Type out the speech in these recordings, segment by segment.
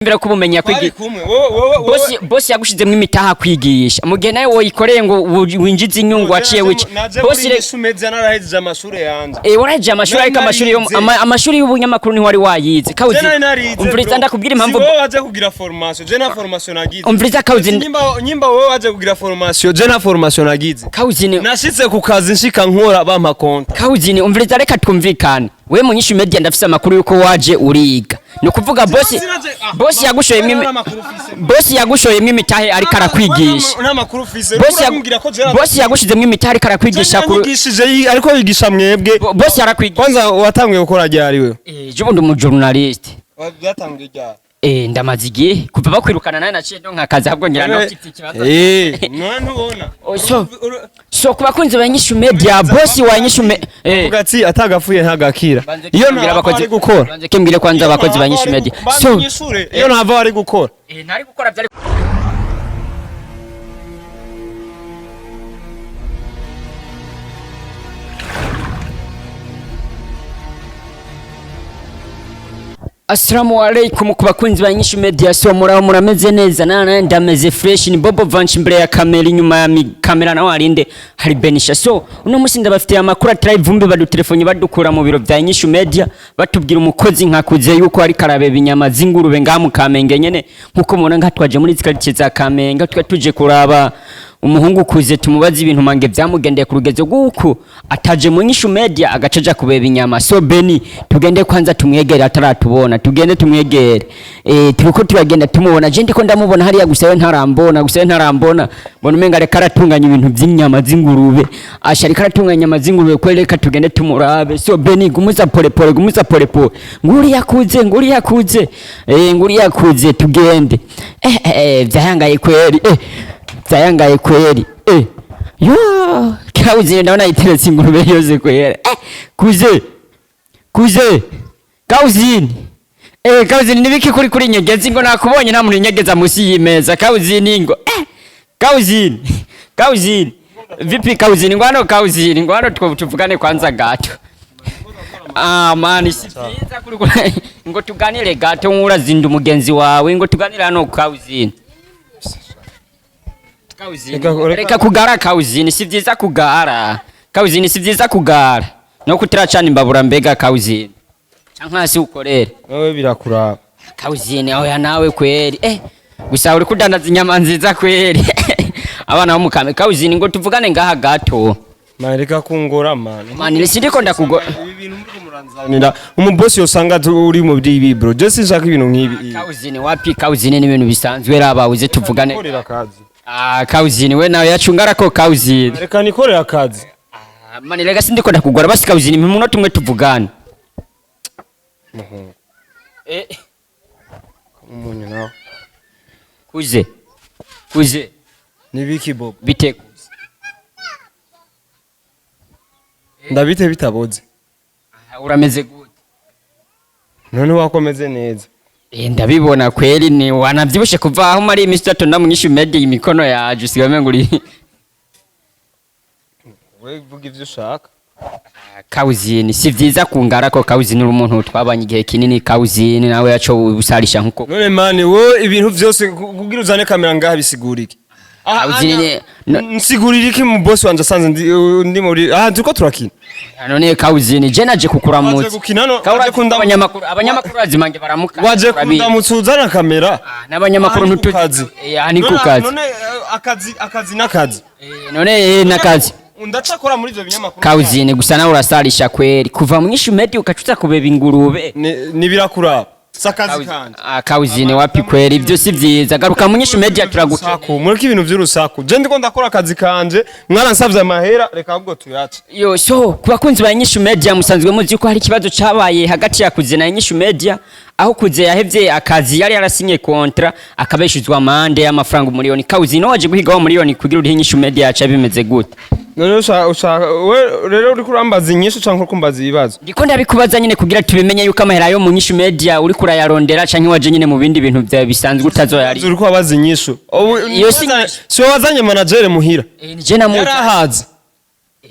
Mbere ko ubumenya Twari kwiga kumwe wowe wowe. Bosi yagushizemwo imitaha kwigisha mu gihe nawe woyikoreye ngo winjize inyungu waciye wica. Naje bosi muri Sumeza narahejeje amashuri yanje. Warahejeje amashuri, ariko amashuri yo Narize. amashuri y'ubunyamakuru ntiwari wayize. Kawuzi, Je nari narize. Umviriza, Bro. ndakubwira impamvu. Si wowe waje kugira formation, je nta formation nagize. Umviriza, Kawuzi. Nyimba wowe waje kugira formation, je nta formation nagize. Kawuzi ni Nashitse ku kazi nshika nkora bampa konta. Kawuzi ni, umviriza, reka twumvikane. We mu Nyishu Media ndafise amakuru yuko waje uriga, ni ukuvuga bosi bosi yagushoyemwo bosi yagushoyemwo imitahe ariko arakwigisha. Nta makuru ufise. Bosi Urambwira ko je bosi yagushizemwo imitahe ariko arakwigisha kuri yanyigishije ariko yigisha mwebwe. Bosi yarakwigisha. Kwanza watanguye gukora ryari wewe? Je ubundi umu journaliste. Byatanguye ryari? Ndamaze igihe kuva bakwirukana nawe naciye ndonka akazi, ahubwo ngira no mfite ikibazo. None ntubona. Oh, so ku bakunzi ba Nyishu Media, bosi wa Nyishu Uvuga ati atagapfuye ntagakira. Iyo Mbwira ntava abakozi ari gukora. Banze kimbwire kwanza abakozi ba Nyishu Media. So iyo ntava ari gukora. Ntari gukora byari. Assalamu alaikum ku bakunzi ba Nyishu Media. So muraho, murameze neza? Nana ndameze fresh. Ni Bobo Vanch imbere ya kamera, inyuma ya kamera naho harinde hari Benisha. So uno musi ndabafitiye amakuru atari vumbi. Badutelefone badukura mu biro bya Nyishu Media, batubwira umukozi nkakuze yuko ari karabeba inyama z'ingurube ngaha mu Kamenge nyene. Nkuko mubona ngaha twaje muri quartier za Kamenge, twa tuje kuraba umuhungu ukuze, tumubaze ibintu mange byamugendeye ku rugezo rw'uko ataje mu Nyishu Media agaca aja kubeba inyama. So Beni, tugende kwanza tumwegere ataratubona, tugende tumwegere. Turiko turagenda tumubona, je ndiko ndamubona hariya, gusa we ntarambona, gusa we ntarambona. Mbona umenga ariko aratunganya ibintu by'inyama z'ingurube, asha ariko aratunganya inyama z'ingurube kweli. Reka tugende tumurabe. So Beni, gumuza polepole, gumuza polepole. Nguri yakuze, nguri yakuze, nguri yakuze, tugende. Vyayangaye kweli, vyayangaye kweli. Yo Kawuzi, ndabona iteretse ingurube yose kweli. Kuze, kuze Kawuzini, Kawuzini, nibiki kuri nyegezi ngo nakubonye? Nta muntu inyegeza musi y'imeza. Kawuzini ngo Kawuzini, Kawuzini vipi? Kawuzini ngwano, Kawuzini ngwano, tuvugane kwanza gato. Ah mani, si vyiza kuri ngo tuganire gato, nkurazinda umugenzi wawe, ngo tuganire hano Kawuzini. Kawuzini, reka kugara Kawuzini, si vyiza kugara Kawuzini, si vyiza kugara no kutiracana imbabura. Mbega Kawuzini, canke hasi ukorere. Wewe birakuraba. Kawuzini, oya nawe kweri. Gusa uri kudandaza inyama nziza kweri, abana bo mukame. Kawuzini, ngo tuvugane ngaha gato. Man, reka kungora man. Mani, sindiko ndakugo Ibi bintu muriko muranzanira umubosi yosanga uri mu by'ibi bro. Je sinshaka ibintu nk'ibi. Kawuzini wapi? Kawuzini ni ibintu bisanzwe, raba uze tuvugane. Nikorera akazi. Ah Kawuzini, we nawe yacungara ko Kawuzini. Reka nikorera akazi. Ah, mani rega sindiko ndakugora. Basi Kawuzini, umunota umwe tuvugane. Muhungu. Umunyu nawe. Kuze, kuze. Nibiki Bob? Bite kuze? Ndabite bitaboze. Ah, urameze gute? None wakomeze neza. Ndabibona kweli ni wanavyibushe kuva aho mari imisi 3 na mu Nyishu Media, imikono yaje usigaye umenga uri Wewe vuga ivyo ushaka. Kawuzini, si vyiza kungara ko Kawuzini, uri umuntu twabanye igihe kinini. Kawuzini, nawe yaco usarisha nkuko None mani wowe ibintu vyose kugira uzane kamera ngaha bisigura iki? Kawuzini Nsigurira iki mu boss wanje asanze ndi muri aha turiko turakina. None Kawuzini, je naje Waje kukuramutsa. gukina no Kawura, waje kundamutsa. Abanyamakuru bazimange baramuka. Waje Urabizi. kundamutsa uzana kamera. Ah, n'abanyamakuru Aha ni ku ntutu kazi. Aha ni ku kazi. None akazi n'akazi. None n'akazi. Ndacakora muri ivyo binyamakuru. Kawuzini, gusa nawe urasarisha kweri, kuva mu Nyishu Media ukacuza kubeba ingurube. Ni birakuraba. Sakazi kanje. Ah, Kawuzini wapi kweri, ivyo si vyiza. Garuka mu Nyishu Media, turagukeneye. Urusaku, mureke ibintu vy'urusaku. Je ndiko ndakora akazi kanje, mwaransavye amahera, reka ahubwo tuyace. Yo, so ku bakunzi ba Nyishu Media, musanzwe muzi ko hari ikibazo cabaye hagati ya Kuze na Nyishu Media, aho Kuze yahevye akazi yari yarasinye contrat, akabeshuzwa amande y'amafaranga umuliyoni. Kawuzini, waje guhiga wa miliyoni kugira urihe Nyishu Media, yaca bimeze gute? None ushaka we rero uriko urambaza inyishu canke uriko umbaza ibibazo? Ndiko ndabikubaza nyene kugira tubimenye yuko amahera yo mu Nyishu Media uriko urayarondera canke waje nyene mu bindi bintu vyawe bisanzwe utazoyari. Uriko wabaza inyishu. Iyo si inyishu. Si wowe wazanye manager muhira. Nije namuza. Yarahazi.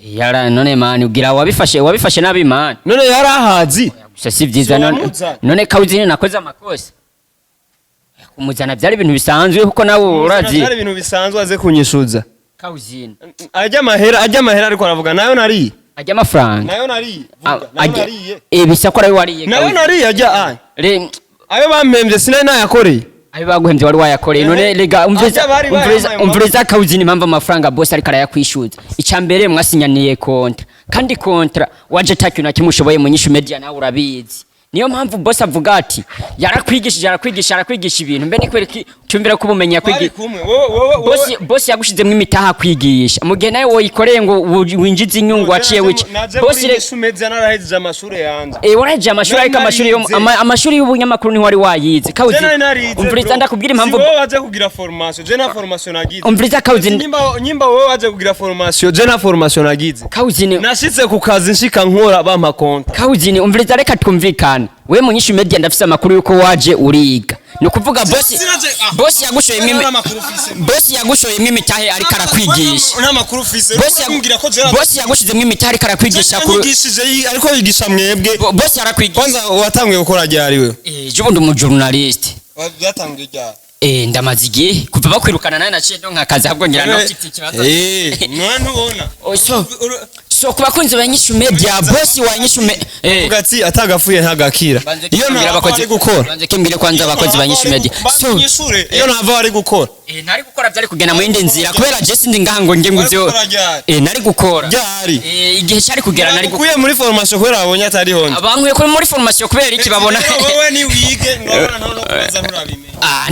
Yara none mani ugira wabifashe nabi mani. None yarahazi. Gusa si vyiza Si none. wamuzanye? None Kawuzini, nakoze amakosa. Kumuzana byari ibintu bisanzwe, kuko nawe urazi. Byari ibintu bisanzwe, aze kunyishuza. Kawuzina. Ajya amahera ariko aravuga nayo nariye. Ajya amafaranga. Nayo nariye. Vuga, nayo nariye. Bisa ko ari wariye. Nayo Kawuzina. nariye ajya ayo bampembye sinari nayakoreye. Ayo baguhembye wari wayakoreye. None rega umviriza. Ajya bari Umviriza. bayampaye. Umviriza Kawuzina, impamvu amafaranga boss ariko arayakwishyuza, icya mbere mwasinyaniye contrat, kandi contrat waje atakintu na kimwe ushoboye mu Nyishu Media, nawe urabizi. Niyo mpamvu boss avuga ati yarakkwigishije, arakwigisha, arakwigisha ibintu. Mbe ni kubera iki ucumvira ko ubumenyi Twari yakwigisha kumwe, wowe Boss yagushizemo imitaha kwigisha, mu gihe nawe woyikoreye ngo winjize inyungu waciye wica. Naje Boss muri Nyishu Media narahejeje amashuri yanjye. Warahejeje amashuri, ariko amashuri yo Narize. amashuri y'ubunyamakuru ntiwari wayize. Kawuzi, Je nari narize, umviriza, bro. ndakubwira impamvu. Si wowe waje kugira formation, je nta formation nagize. Umviriza Kawuzi. Nyimba wowe waje kugira formation, je nta formation nagize. Kawuzini. Nashitse ku kazi, nshika nkora, bampa konta. Kawuzini, umviriza, reka twumvikane. We mu Nyishu Media ndafise amakuru yuko waje uriga. Ni ukuvuga boss boss yagushoyemo boss yagushoyemo imitahe ariko arakwigisha. Nta makuru ufise. Boss Kumbwira ko je boss yagushizemo imitahe ariko arakwigisha kuri yigishije, ariko yigisha mwebwe. Boss yarakwigisha. Kwanza watanguye gukora ryari wewe? Je ubundi umu journaliste. Byatanguye ryari? Ndamaze igihe kuva bakwirukana, nawe naciye ndonka akazi, ahubwo ngira no mfite ikibazo. None ntubona? Oh, so ku bakunzi ba Nyishu Media, boss wa Nyishu Uvuga ati atagapfuye ntagakira. Iyo Kimbwira ntava ari gukora. Banze kimbwire kwanza abakozi ba Nyishu Media. So iyo ntava ari gukora. Nari gukora, byari kugenda mu yindi nzira, kubera je sindi ngaha ngo nge nguvyo. Wari gukora ryari? Nari gukora. Ryari? Igihe cyari kugera nari gukora. Ukuye muri formation kubera babonye atari hondi. Bankuye kuri muri formation kubera iki babona? Wowe ni wige, ndabona nta no kubaza, nturabimenya. Ah,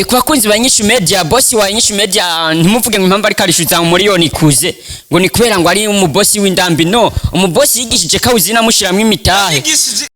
ku bakunzi ba Nyishu Media, boss wa Nyishu Media, ntimuvuge ngo impamvu ariko arishyuza mu miliyoni kuze ngo ni kubera ngo ari umubosi w'indambi. No umubosi yigishije Kawuzina amushiramwo imitahe. Yigishije.